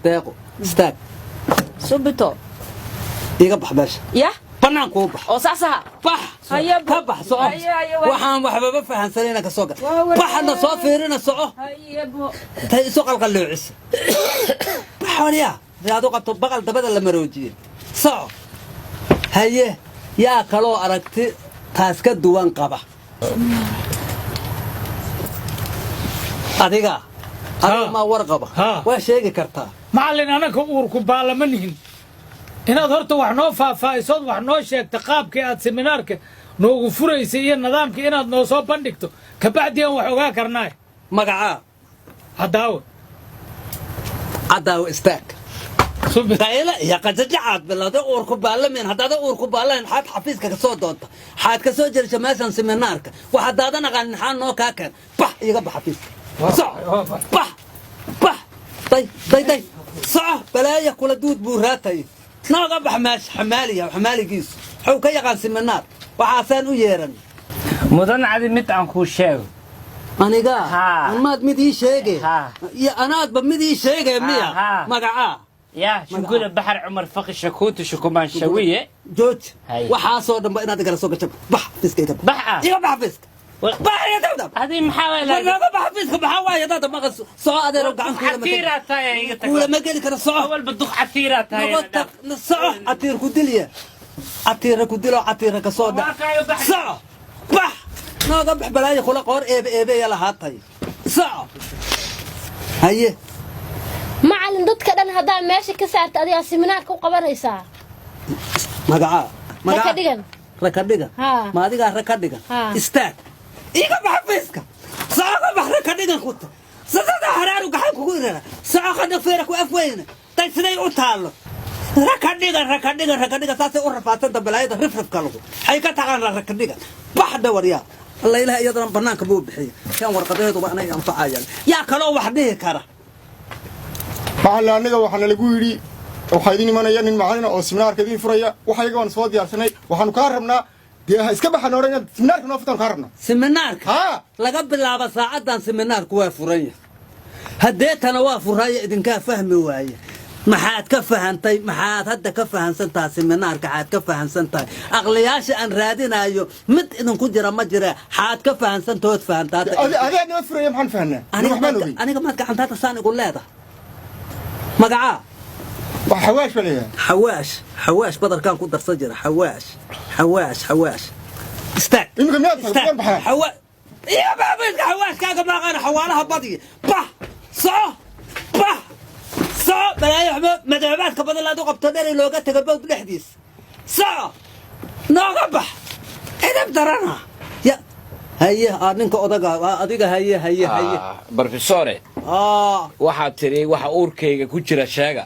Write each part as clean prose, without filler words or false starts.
Deeqo, istaag. Subito. Iga bax meesha. Yah. Banaanku u bax. Oo saas aha. Bax. Haye. Ka bax, soco. Haye, haye, waxaan waxbaba fahansanayna ka soo gal. Waa wareer. Baxna soo fiirina, soco. Hayebo. Tay isu qalqalloocisa. Bax waryaa, aad u qabto baqal dabada la maroojiyey, soco. Haye, yaa kaloo aragti taas ka duwan qaba? Adiga, adiga maa war qaba? Waa sheegi kartaa. Macallin, anaka uurku baallama nihin. Inaad horta wax noo faahfaahisood, wax noo sheegta qaabkii aad seminaarka noogu furaysay iyo nidaamkii inaad noo soo bandhigto, kabacdi aan wax ogaa karnaay. Magacaa? Haddaawe. Caddaawo, istaag. Qayla iyo qajajacaad bilowday. Uurku baalamin haddaada uurku baalamin, xaad xafiiska ka soo doonta, xaad ka soo jerisha meeshan seminaarka? Wax haddaadan aqaanin, xaa noo kaa keen? Bax, iga bax xafiiska, soco, bax, bax, day day day, soco. Balaaya kula duud buu raatay. Nooga bax meesha. Xamaaliya xamaaligiisu wuxuu ka yaqaan seminaar, waxaasaan u yeeran. Mudan cadi, mid aan kuu sheego. Aniga? Haa. Maad mid ii sheege? Haa. Iyo anaadba mid ii sheege miya? Haa. Magacaa? Yaa shugula baxar Cumar Faqi Shakuutu Shukumaan Shawiye. Jooj. Hay. Waxaasoo dhanba inaad igala soo gasho. Bax xafiiska, iga bax ah. Iga bax xafiiska, bax, iga dawda. Adi maxaa waay? War nooga bax xafiiska. Maxaa waaye dada maqas? Soco adeero, gacan kuulama geli. Catiiraa tahay, iga tag. Kuulama geli kara, soco. Awalba duq catiiraa tahay. Nogo tag, soco. Catiir ku dilya, catiira ku dilo, catiira ka soo dhac. Waa kaayo, bax. Soco, bax, nooga bax. Balaayo kula qoor eebe eebeya lahaatay, soco. Haye. Macallin, dadka dhan haddaa meesha ka saarta, adigaa seminaarka u qabanaysaa? Magacaa? Raka dhigan. Raka dhigan? Haa. Ma adigaa raka dhigan? Haa. Istaag, iga bax xafiiska, soco, ka bax. Raka dhigan kuta sadada haraaru gaxan kugu irara. Soco, qadha feera ku afweyne. Day siday u taallo. Raka dhigan, raka dhigan, raka dhigan, saasay u rafaadsanta. Balaayada rifrifka lagu waxay ka taqaanaa raka dhigan. Baxda waryaa, alla ilaah, iyadana banaanka buu bixiya kan warqadaheeduba anay anfacayaan. Yaa kaloo wax dhihi kara? Macallin, annaga waxaana lagu yidhi waxaa idin imanaya nin macallina oo seminaarka idin furaya. Wax ayaga waan soo diyaarsanay. Waxaanu kaa rabnaa dee ha iska baxan odhan, inaad seminaarka noo furtaan kaa rabnaa. Seminaarka? Haa. Laga bilaabo saacaddan seminaarku waa furan yahay. Haddeetana waa furaya, idinkaa fahmi waaye. Maxaad ka fahantay? Maxaad hadda ka fahansan tahay seminaarka? Xaad ka fahansan tahay? Aqliyaasha aan raadinayo mid idinku jira ma jira. Xaad ka fahansantahood fahantaa hadda? Adigaa noo furaya, maxaan fahnaa? Aniga waxbaan maad ogey. Aniga maad gacantaada saan igu leedahay? Magacaa? Wax Xawaash baa leeyahay. Xawaash, xawaash, badarkaan ku darsan jira. Xawaash, xawaash, xawaash, istaag. Iminka miyaad tahay? Istaag. Waan baxaa. Xawa iyo baabiiska xawaashkaaga maaqaana. Xawaalaha badiya. Bax, soco, bax, soco. Balaayo xumo madoobaadka badan laad u qabto, dheri looga tago bowd dhexdiisa. Soco, nooga bax. Edab darana ya. Haye, aa ninka odaga aa, adiga. Haye, haye, haye. Brofesore, waxaad tidhi waxa uurkayga ku jira sheega.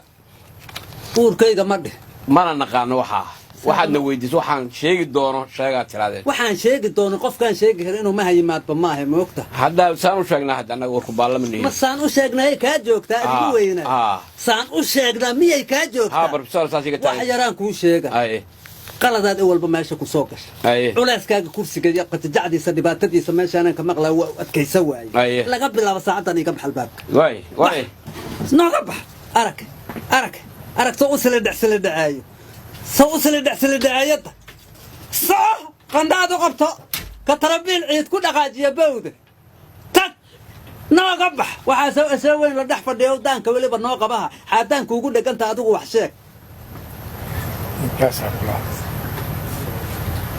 Uurkayga ma dheh. Mana naqaano waxaa waxaadna weydiis. Waxaan sheegi doono sheegaad tiraadeen. Waxaan sheegi doono qofkaan sheegi kara inuu maha yimaadba maaha, moogta. Hadda saan u sheegnaa hadda annaga uurku baallama nihin. Ma saan u sheegnay kaa joogtaa adigu weyna? Saan u sheegnaa miyay kaa joogtaa? Haa brofesor, saas iga wax tahay. Yaraan kuu sheega. Qaladaad in walba meesha ku soo gasha. Culeyskaaga kursiga iyo qatijacdiisa, dhibaatadiisa meeshaanan ka maqlaa, waa u adkaysa waaye. Laga bilaabo saacaddan iga bax albaabka. Waay, waay. Nooga bax. Arag, arag, arag, soo u silidhac silidhacaayo, soo u silidhac silidhacaayadda. Soco, qandhaad u qabto ka tarabiil ciid ku dhaqaajiya bowda. Tag, nooga bax. Waxaa soo soo weyn la dhex fadhiyo daanka weliba noo qabaha xaadaanka ugu dheganta. Adigu wax sheeg.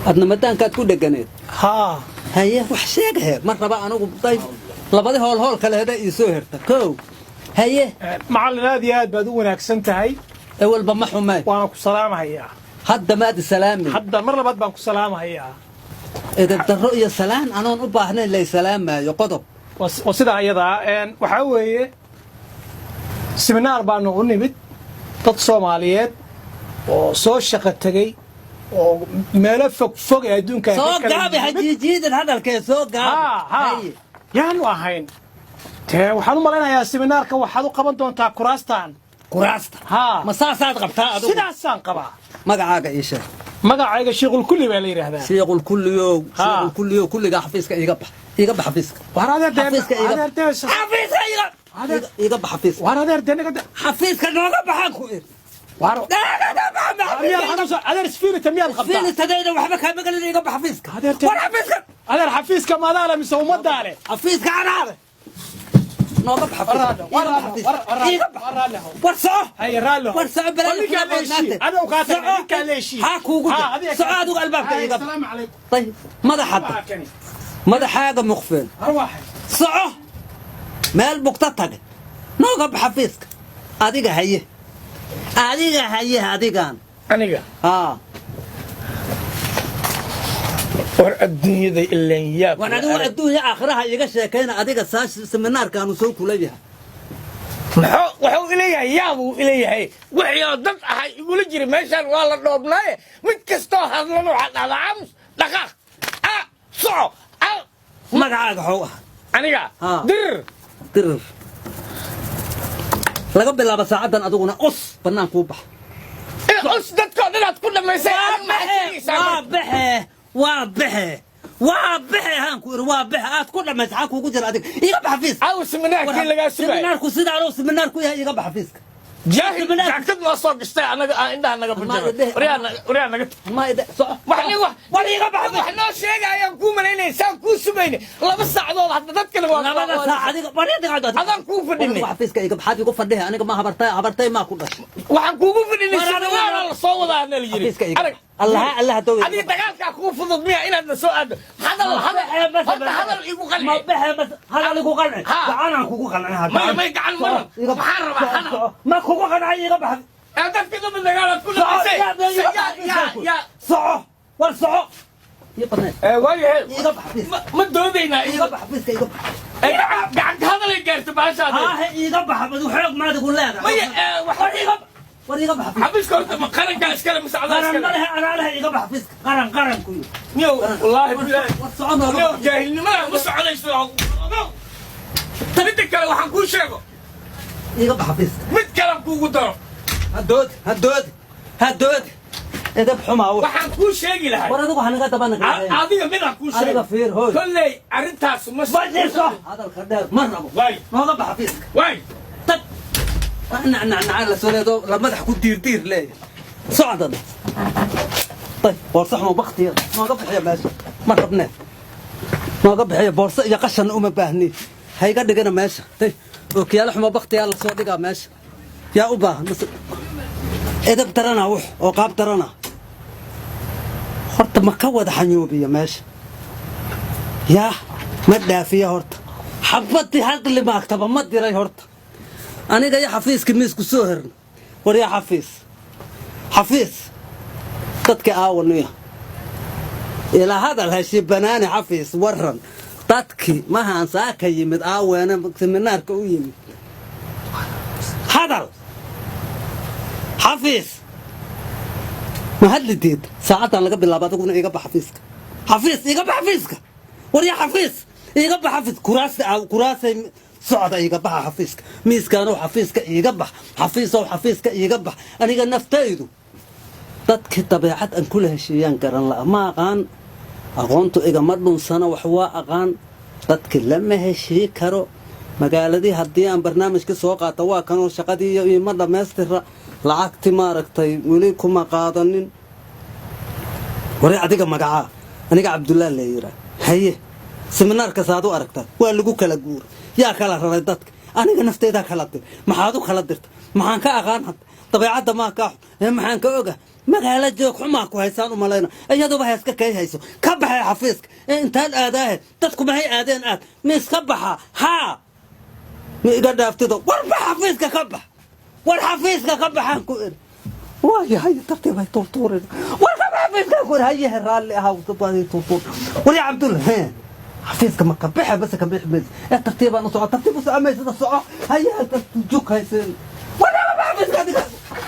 Adna madaankaad ku dheganeed? Haa. Haye, wax sheeg he. Ma raba anigu day labadi hool hool kale heda ii soo herta kow. Haye. Macallin, aad iyo aad baad u wanaagsan tahay. Ewelba ma xumay. Waana ku salaamahayaa. Hadda maad salaami. Hadda mar labaad baan ku salaamahayaa. Edeb darro iyo salaan anoon u baahnayn lay salaamaayo qodob. Waa sidaa iyadaa. Waxaa weeye seminaar baanu u nimid dad Soomaaliyeed oo soo shaqo tegey oo meelo fog fog ee adduunka ka soo kala gaabi. yimid. Hajiijiidan hadalkee, soo gaabi. Haa. Haye. Yaanu ahayn dee waxaan u malaynayaa seminaarka waxaad u qaban doontaa kuraastan. Kuraasta? Haa. Ma saasaad qabtaa adigu? Sidaasaan qabaa. Magacaaga ii sheeg. Magacayga Shiikhulkulli baa la yidhaahdaa. Shiiqulkulliyow. Haa. Shiiqulkulliyow, kulligaa xafiiska iiga bax, iiga bax xafiiska. War adeer xafiiska iiga adeer xafiiska iiga. Iga bax xafiiska. Waar adeer, dee naga Xafiiska nooga baxaan ku iri. Waar adeer, isfiilita miyaad qabtaa? Fiilitadayda waxba kaama gelin, iga bax xafiiska. War xafiiska. Adeer, xafiiska maadaale mise ummadaale? Xafiiska anaale. Nooga bax xafiiska, iga bax xafiiska, iga bax. War soco. Haye, raalli. War soco, balaayo Ninkaa kula leeshii. boodnaate. Adow kaa tagay, Soco. ninkaa leeshii. Ha kuugu Ha, dir. adiga Soco adigu, albaabka Haye, iga bax. asalaamu calaykum. طيب, madaxa madaxaaga muqfeen. Arwaxay. Soco, meel bugta tage, nooga bax xafiiska. Adiga haye, adiga haye, adigan. Aniga? Haa. War adduunyada ileen yaab. Waan adigu adduunya aakhiraha iiga sheekayna. Adiga saa seminaarkaanu soo kula yahay. Muxuu wuxuu ileeyahay? Yaabuu ileeyahay. Wixii oo dad ahay igula jira meeshaan waa la dhoobnaaye, mid kastoo hadlan waxaa dhahdaa aamus, dhaqaaq, a soco, a. Magacaaga xow ah? Aniga? Haa. Dirir. Dirir, laga bilaabo saacaddan adiguna us bannaankuu bax. Us dadkoo dhan aad ku dhammaysay, adig maxaad sheegaysaa? Waa baxe, waa baxe, waa baxe haan ku iri, waa baxe aad ku dhammaysa. Xaa kuugu jira adiga? Iga bax xafiiska. Aw seminaarkii lagaa sugay? Seminaarku sidaanuu seminaar ku yahay. Iga bax xafiiska. Jaahil jaakad noo soo gashtay, anaga aan indhaha naga bujaro. Waryaa, naga Ma ide soco. Wax nin wax War iga bax. Wax noo sheegayaan kuu malaynaya, saan kuu sugayna 2 saacadood hadda dadkana waa Labada saac adiga war adiga. Adaan kuu fadhinay. Xafiiska iga baxaad igu fadhihe? Aniga ma habartay? Habartay maa ku dhashay? Waxaan kuugu fadhinay War adiga seminaara la soo wadaa na la yiri. Xafiiska iga bax. Allaha allaha dow. Adiga dagaalkaa kuu fudud miya inaad na soo aado? Hadal, hadal, horta hadal igu Ma qalci. baxe bas, hadal igu qanci. Ha. Gacanaan kugu qancin hadda. May gacan maran. Iga bax. Waxaan rabaa hadal. Soco. Ma kugu qancay? Iga bax. Ee dadka damba dagaalaad ku dhamaysay. Soco. Ya. Soco, war soco. Ii badnayd. Waayahay. Iga bax xafiiska. Ma doodaynaa? Iga bax xafiiska, iga bax. Ee gacan ka hadalay gaarto baashaada. Haahe, iiga bax. Adu xoog maad igu leedahay. Maya, War iga, war iga bax xafiiska. Xafiiska horta ma qarankaa iskale mise adaa Qaran iskale? ma lehe, anaa lehe. Iga bax xafiiska. Qaran, qaran ku yiri. Niyow, wallaahi bilaahi. War soco, nooga Niyow, bax. jaahilnimada ma soconayso. Ogow. Midda kale waxaan kuu sheego. Iga bax xafiiska. Mid kale aan kuugu daro. Hadood, hadood, hadood, edab xumaa wax. Waxaan kuu sheegi lahay. War adigu hanaga daba naqlaqeen. Adiga midaan kuu sheego. Adiga fiir hooy. Kolley arrintaas ma Ma jirto hadalka dheer, ma rabo. Waay. Nooga bax xafiiska. Waay. Tag nacnacnacaa la soo leedo la madax ku diir diir leeyahay. Socdan. طيب, boorso xumo baktiya nooga bixiya meesha, ma rabne. Nooga bixiya boorso iyo qashan, uma baahni. Ha iga dhigana meesha. Tay, ookiyaalo xumo baktiyaa la soo dhigaa meesha, yaa u baahan? Edab darana wux oo qaab darana. Horta ma ka wada xanyuubiya meesha? Yaa ma dhaafiya? Horta xabadii hadli maagtaba ma diray? Horta aniga iyo xafiiska miisku soo herna. War yaa xafiis, xafiis dadka aawaniya ilaa hadal heshi banaani. Xafiis, waran dadkii mahaan saaka yimid aaweene seminaarka u yimid? Hadal xafiis, ma hadli diid? Saacaddan laga bilaabo adiguna iga bax xafiiska. Xafiis, iga bax xafiiska. War yaa xafiis, iga bax xafiis. Kuraasta kuraasay socda, iga baxa xafiiska. Miiskaanow xafiiska iiga bax. Xafiisow xafiiska iiga bax. Aniga naftaydu dadkii dabeecad aan kula heshiiyaan garan la'a. Ma aqaan, aqoontu igama dhunsana, wax waa aqaan, dadki lama heshii karo. Magaaladii haddii aan barnaamijka soo qaata, waa kanoo shaqadii iyo ima dhammaystira, lacagti maaragtay weli kuma qaadanin. Ware adiga magacaa? Aniga Cabdullaa la yiraa. Haye, seminaarkaas aad u aragtaa waa lagu kala guuray. Yaa kala raray dadka? Aniga nafteydaa kala dir. Maxaad u kala dirta? Maxaan ka aqaan hadda? Dabeecadda maa kaa xun? Ee maxaan ka oga? Magaalo joog xumaa ku haysaan u malayna. Iyaduba heeska kay hayso. Ka baxay xafiiska ee intaan aadaahe dadku maxay aadeen? Aad miis ka baxa haa, ma iga dhaaftido? War bax xafiiska, ka bax. War xafiiska ka baxaan ku iri. Waayahay, tartiib hay tuurtuurin. War ka bax xafiiska ku iri. Hayehe, raalli ahaa, tuurtuur. War yaa Cabdulla, hee, xafiiska ma ka baxe? Base ka bixi maysa ee tartiibaan u soco, tartiib u soco maysada, soco. Hayehe, jug haysen. War ka bax xafiiska adiga.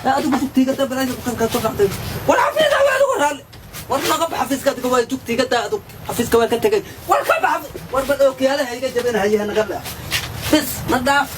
Ee adigu jugtiiga daa balaayo kan ka raacday. War xafiiska waa adigu raalli. War naga bax xafiiska adiga, waa jugtiiga daa adigu. Xafiiska waa ka tegay. War ka bax. War bal ookiyaalaha iga jabin. Hayehe, naga leex bis, na dhaaf.